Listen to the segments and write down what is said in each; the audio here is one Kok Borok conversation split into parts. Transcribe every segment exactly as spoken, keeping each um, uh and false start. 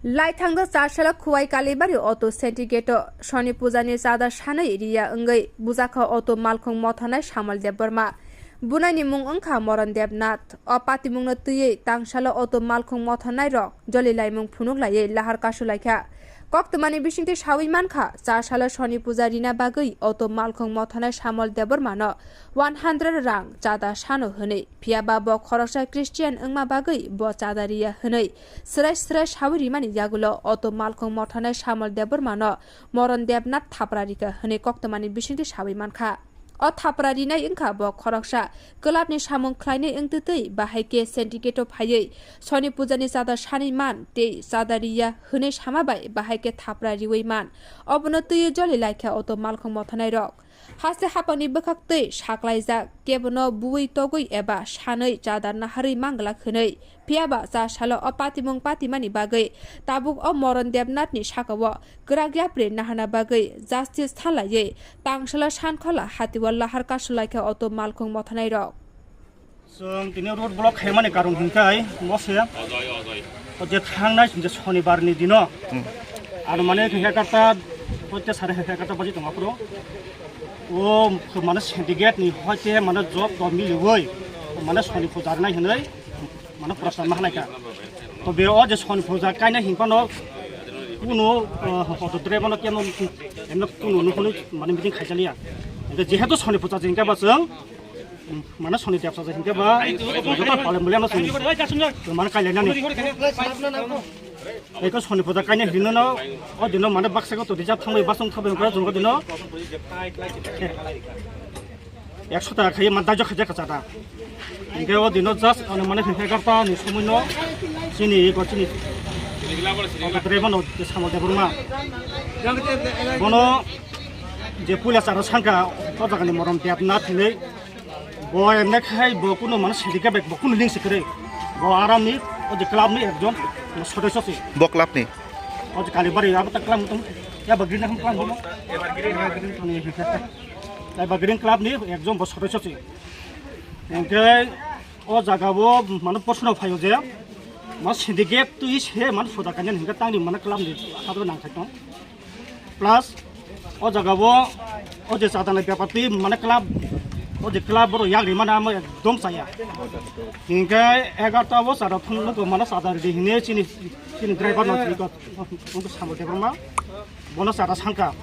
Laithangdo Charsala Khuwai Kalibari auto syndicate-o Soni Pujani chada sanwi riya wngwi bujakha auto malkhung mothanai Samal Debbarma. Bunaini mung wngkha Moron Debnath. O patimungno twiwi tangsalo auto malkhung mothanairok jolilaimung phunuklaiwi lahar kasulaikha. Koktwmani bisingtwi sawi mankha, Charsalo Soni Puja rina bagwi auto malkhung mothanai Samal Debbarmano one hundred rang chada sano hwnwi. Phiyaba bo khoroksa Christian wngma bagwi bo chada riya hwnwi swrai swrai sawi rimani yagulo auto malkhung mothanai Samal Debbarmano Moron Debnath thapra rikha hwnwi koktwmani bisingtwi sawi mankha. O thapra rinai wngkha bo khoroksa clubni samung khlainai wngtwtwi bahai khe syndicate-o phaiwi Soni Pujani chada sanwi man tei chada riya hwnwi sama bai bahai khe thapra riwi man. Obono twiwi joli laikha auto malkhung mothanairok. Haste hapangni bwkhak twi saklaijak, kebono buwi togwi eba sanwi chada naharwi manglak hwnwi. Phiyaba Charsalo o patimung patimani bagwi tabuk o Moron Debnathni sakao kwrak yapri nahana bagwi justice thanlaiwi tangsalo sankhola hatio lahar kasulaikha auto malkhung mothanairok. Chwng tini road block khaimani karon hwnkhe mose o je thangnai je Shonibar ni dino, ano mane egarta, hoite sare egarta baji tongo aphuru. O mane syndicate ni hoite mane job to miliwi mane Soni Puja rinai hwnwi mane prasad ma halaikha. To be o je Soni Puja kainai hinphano kuno, uh, auto driver no keno emno kuno nukuni mane meeting khaijaliya. Hingke jehetu Soni Puja jengke ba chwng, um, mane Soni Debsa jengke ba joto pale mule ano chwng mane kailainani. Eko Soni Puja kainai hinino o dino mane baksa ko to rijak thangbai basong thangbai hingke chwng o dino ekso taka khaye man daijo khaijak kha chada. Hingke o dino just ano mane hingke egarta ni somoi no chini ego chini oko tre bono je Samal Debbarma. Bono je puila chara sangka o jaga ni Moron Debnath hinwi bo emne khai bo kuno mane sindike bai bo kuno link se kwrwi. Bo aram ni o je club ni ekjon sodosyo se. Bo club ni? O je Kalibari abo ta club tong ya ba green ham club bo. Kaiba Green Club ni ekjon bo sodosyo se. Hingke o jaga o mane proshno phaio je ma syndicate twi se mane Puja kainani hingke tangni mane club ni sadok nang khai tong. Plus o jaga o, o je chadani bepar twi mane club, o je club borok yak rimani amo ekdom chaya. Hingke egarta o chada phunuk mane chada ridi hine chini, chini driver no twi ko, Samal Debbarma. Bono chara sangka.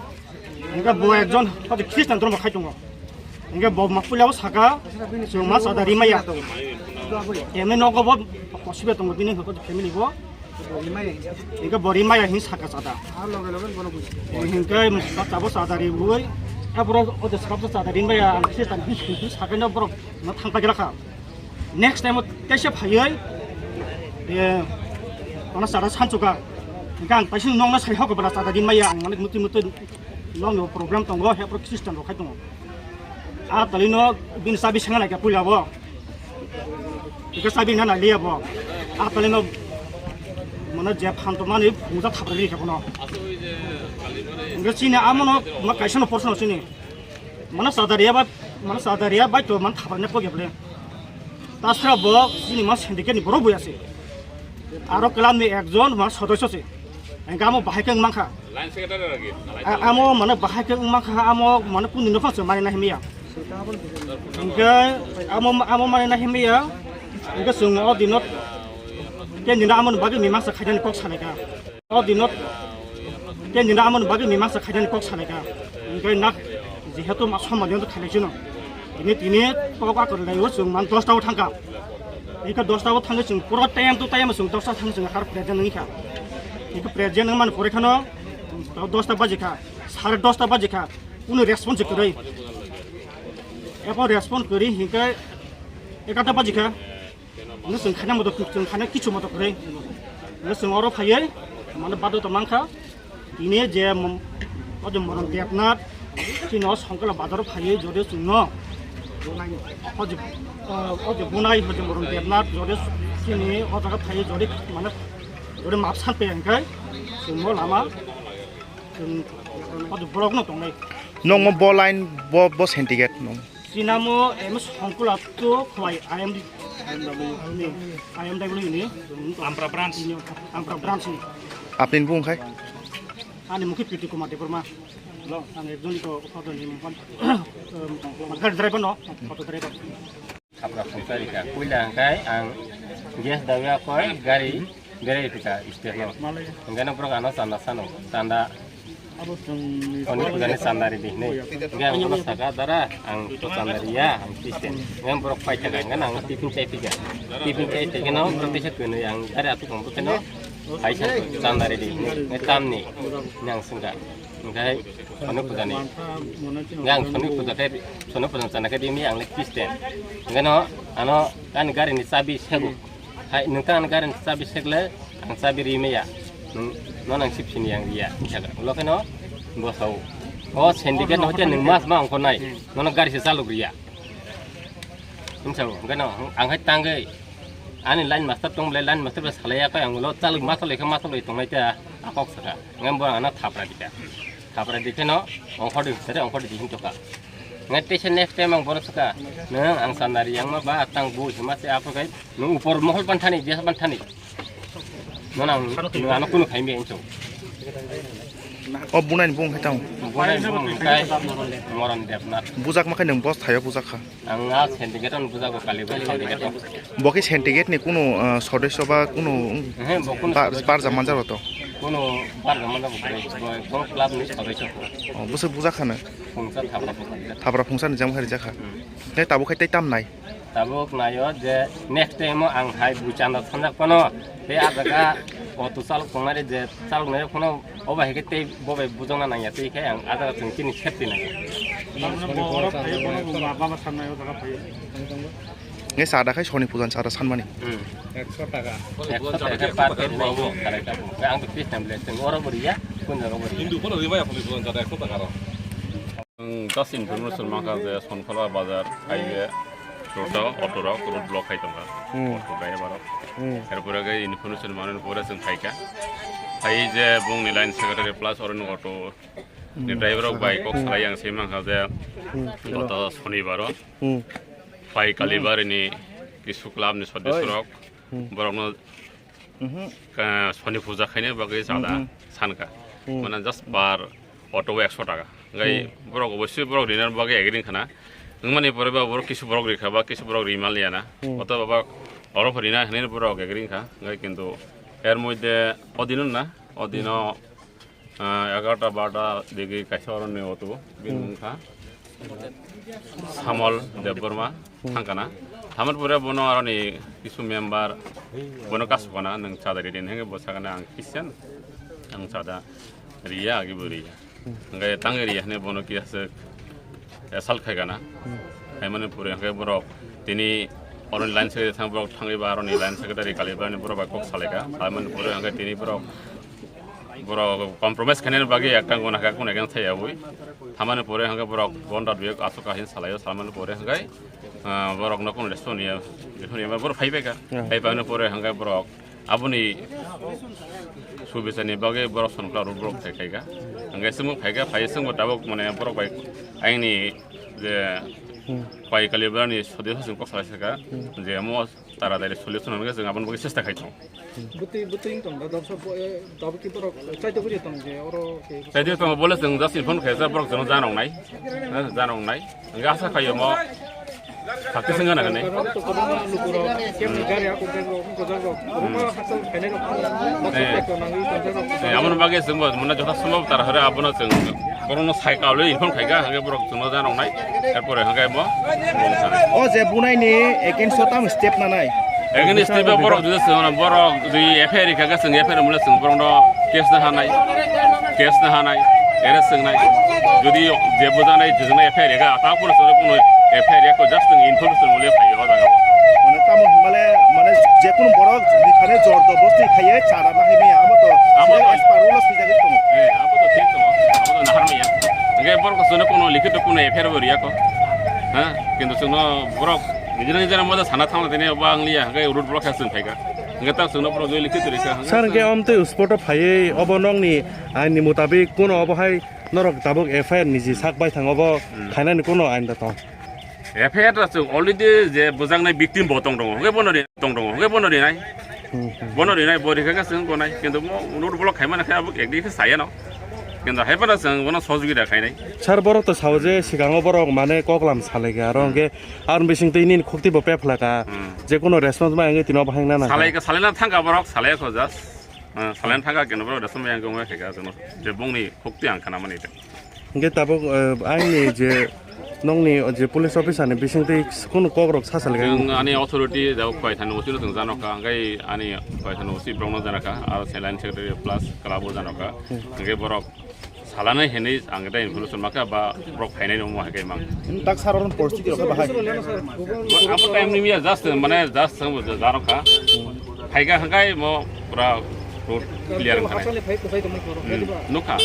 Hingke bo ekjon hodi Christian dhormo khai tongo. Hingke bo ma puila bo saka, chwng ma chada rimaya. Emni nogo bo posible tongo bini hingke family bo. Hingke bo rimaya hin saka chada. Hingke chabo chada riwi, aboro o je sabo chada rimaya, ang Christian hin, hin, hin saka no borok no thangpa gira kha. Next time o kaisa phaiwi, eh, ano chara sanchuka. Hingke ang paising nokno sai hok bwla chada di maya ang mane muti muti nokni problem tongo, he pro Christian rok khai tongo. A talino bini chabi sanga naikha puila bo. Hingke chabi na nai liya bo. A talino mane je phanto mani puja thapra ri kha bono. Hingke chini amono ma kaisa no porsono chini. Mano chada riya ba, mano chada riya bai to man thapra ne poge ble. Tasra bo chini ma syndicate ni borok bui ase. Aro club ni ekjon ma sodosyo se. Engka amo bahai khe wngmankha. Line secretary lagi. A-, amo mane bahai khe wngmankha, amo mane kuni no phang se mani na himiya. Engke amo, amo mani na himiya. Engke chwng o dino ke nina amo bagwi mimang sa khaidani kok salaika. O dino ke nina amoni bagwi mimang sa khainani kok salaika. Hingke nak jehetu ma somani khailai chino. Tini, tini kok akor lai o chwng man dosta o thangka. Hingke dosta o thangwi chwng pura time to time chwng dosta thang chwng har present wngkha. Hingke present wngmani pore kheno dosta baji kha, sare dosta baji kha. Kunu response kwrwi. Eko response kwrwi hingke egarta baji kha. Hingke chwng khaina moto, chwng khaina kichu moto kwrwi. Hingke chwng oro phaiwi, mane badota mankha. Tini je mom-, o je Moron Debnath, chini o Songkla bazar o phaiwi jodi chwngno. O je, o je bunai, o je Moron Debnath, jodi chini o jaga phaiwi jodi, mane, jodi map san pe hingke, chwngno lama, chwng o je borok no tongnai. Nongmo bo line, bo, bo syndicate nong. Chinamo em Songkla to Khwai I M D I M W ni Ampra branch. Ampra branch ni. Apni bung khai? Ani mukhi Piti Kumar Debbarma. Ang ekjon ito auto ni mangkon, um, mangkon driver no, auto driver. Khapra khumsa rika. Puila hwnkhe ang gas dawi koi gari berai pita state no. Hwnkhe no borok ano chanda sano. Chanda. Oni pujani chanda ridi hinwi. Hwnkhe ang bono saka, "Dara, ang to chanda riya, ang state." Hwnkhe borok paithaka, hwnkhe ang tiffin chai phika. Tiffin chai phika no borok teisa kwnwi ang gari aswk tong bwkheno kaisa chanda ridi hinwi. Hwnkhe tamni nang swngkha. Hwnkhe Soni Pujani. Hwnkhe ang Soni Puja khe, Soni Puja chana khe rimwi ang le Christian. Hwnkhe no ano ani gari ni chabi sego. Hai, nwng ta ani gari ni chabi sek le, ang chabi rimaya. Nwng, no nang sip sini ang riya. Hwnkhe no bo sao. O syndicate no hote nwng mas ma ongkho nai. Nono gari se chalok riya. Hwnkhe sao, hwnkhe no ang hai tangwi. Ani line master tong bole, line master bai salai ya khe ang lo chalok ma chalok khe ma chalok tongnai ta akok saka. Hwnkhe bo ano thapra dikha. Thapra dikhe no ongkhordi sere ongkhordi dihin toka. Ngai teisa next time ang bono saka. Nang ang sanari yang ma ba tang bu hima se apo kai. Nung upor mohol pan thani, biasa pan thani. Nang ang nung ano kunu khai mi encho. O bunai ni bung khai tang. Bunai bung khai Moron Debnath. Bujak ma khai nung boss thayo bujak kha. Ang a syndicate on bujago kali bai syndicate on. Bo khe syndicate ni kunu, ah, sodosyo ba kunu Ehe, bo kunu bar, sodosyo. Barja manjaro to? Kunu barja manjaro bo, bo, bo club ni sodosyo ko. Oh, bwswk bujak khana? Phungsa thapra phungsa. Thapra phungsa ni jang hari jakha. Hmm. Tei tabuk khai tei tam nai? Tabuk naio je next time o ang hai bui chanda sanjak phano tei a jaga auto chalok tongnai je chalok nai phano. Obo hai khe tei bo bai bujokna nangya, tei khe ang a jaga chwng chini safety nangya. Tamoni bo oro phaiwi bono bo ma baba sannaio jaga phaiwi. Nge sada khai soni pujan sada sanmani. Hmm. Ekso taka. Ekso taka khe per kg bo bo, karai ta bo. Ang to fix time le chwng oro bo riya, kun jaga bo riya. Hindu kono rimaya phone pujan sada ekso taka ro. Ang just information mangkha je Sonkhola bazar highway road o auto rok road block khai tongkha. Hmm. Auto driver rok. Hmm. Erpore khe information manwi pore chwng phaikha. Phai je bungni line secretary plus oroni auto ni driver rok bai kok salai ang se mangkha je goto sonibaro pai Kalibari ni kisu club ni sodosyo rok borokno soni puja khaina bagwi chada sanka. Mane just per auto o ekso taka. Hwnkhe borok obosoi borok rina bagwi agree wngkha na. Wngmani pore ba borok kisu borok rikha ba kisu borok rima liya na. Oto baba oro rina hinwi borok agree wngkha. Hwnkhe kintu er moddhe o dino na, o dino, ah, egarota barota digi kaisa oroni auto bini wngkha Samol Debbarma thangkana. Thamar pore bono aroni kisu member bono kasukana nwng chada ridin hwnkhe bo sakana ang Christian, ang chada riya agi bo riya. Hwnkhe tang area hwnwi bono kisa assault khaikha na. Khaimani pore hwnkhe borok tini oroni line secretary thang borok thangwi ba aroni line secretary Kalibari ni borok bai kok salaikha. Saimani pore hwnkhe tini borok, borok compromise khainani bagwi ekta guna kha kunu against thaiyawi. Thamani pore hwnkhe borok bonda duyok aswk kahin salaio. Saimani pore hwnkhe, ah, borokno kunu response ya, response ya borok phaibaikha. Phaibaini pore hwnkhe borok Aboni subisani bagwi borok Sonkhola road block khai khaikha. Hwnkhe chwngbo phaikha, phai chwngbo tabuk mane borok bai ayangni je pai Kalibari ni sodesyo chwng kok salai sakha je omo taratari solution hwnwi chwng aboni bagwi chesta khai tongo. Bwtwi, bwtwi wng tong da, dabsa bo, eh, tabuk ki borok chaito bwrwi tong je oro khe. Chaito tong bole chwng just inform khaijak borok chwngno jana wngnai. Eh, jana wngnai. Hwnkhe asa khaio mo. Sakti sengana hwnwi. Eh. Eh, aboni bagwi chwngbo mane jotha sombhob tara hore abono chwng borokno sai kaulwi inform khaikha, hwnkhe borok chwngno jana wngnai. Erpore hwnkhe mo. O je bunaini against o tamo step nanai? Against step borok jodi chwng borok jodi F I R rikha khe chwng F I R mole chwng borokno case na hanai. Case na hanai, arrest wngnai. Jodi je bujanai, je jwnai F I R ya, ta police no kuno F I R ya ko just information mole phai o jaga. Mane tamo hwnbale, mane je kunu borok bithane jor jobordosti khaiye chara na hai maya, abo to abo to as per rules swijagwi tongo. Eh, abo to thik tongo, abo to nahar maya. Hwnkhe borok to kuno likhito kuno F I R bo riya ko. Ha? Kintu chwngno borok nijera nijera moja sana thangna tini ba ang liya, hwnkhe road block khe chwng phaikha. Hwnkhe ta chwngno borok joi likhito rikha. Sir, hwnkhe amtwi spot o phaiwi obo nokni Ain ni mutabik kuno obo hai norok tabuk F I R niji sak bai thang obo khainani kuno ain da tong. F I R ta chwng already je bwjaknai victim bo tong tongo, hwnkhe bono ri-, tong tongo, hwnkhe bono rinai. Hmm, hmm. Bono rinai, bo rikha khe chwng gonai. Kintu mo road block khaimani khe abo ekdi khe sayano. Kintu hai phano chwng bono sohojogita khainai. Sir, borok to sao je sikango borok mane koklam salaikha, aro hwnkhe ar bising twi nini khukti bo pephlaka. Hmm. Je kono response ma wngwi tino bahai nana. Salaikha, salaina thangkha borok, salaikha just. Ah, salaina thangkha kintu borok response ma wngwi khaikha chwngno. Je bongni khukti ang khanamani. Hingke tabuk, eh, aini je nongni je police officer ni bisingtwi kunu kokrok sasalga. Chwng ani authority jabo khwai thani usi no chwng jano kha, hingke ani khwai thani usi borok no jana kha, aro se line secretary plus club o jano kha. Hmm. Hingke borok salani hinwi ang ta information makha ba borok phainai no mo hake mang. Tak sar oron poristiti rok bahai. Abo time ni miya just mane just jano kha. Phaikha hwnkhe mo pura road clear wngkha nai. Nukha.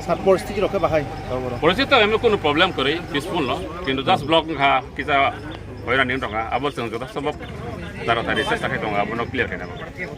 Sir, poristiti rok khe bahai? Poristiti to emni kunu problem kwrwi, peaceful no. Kintu just block wngkha, kisa hoirani wngtongkha. Abo chwng joto sobob taratari chesta khai tongo, abono clear khaina bagwi.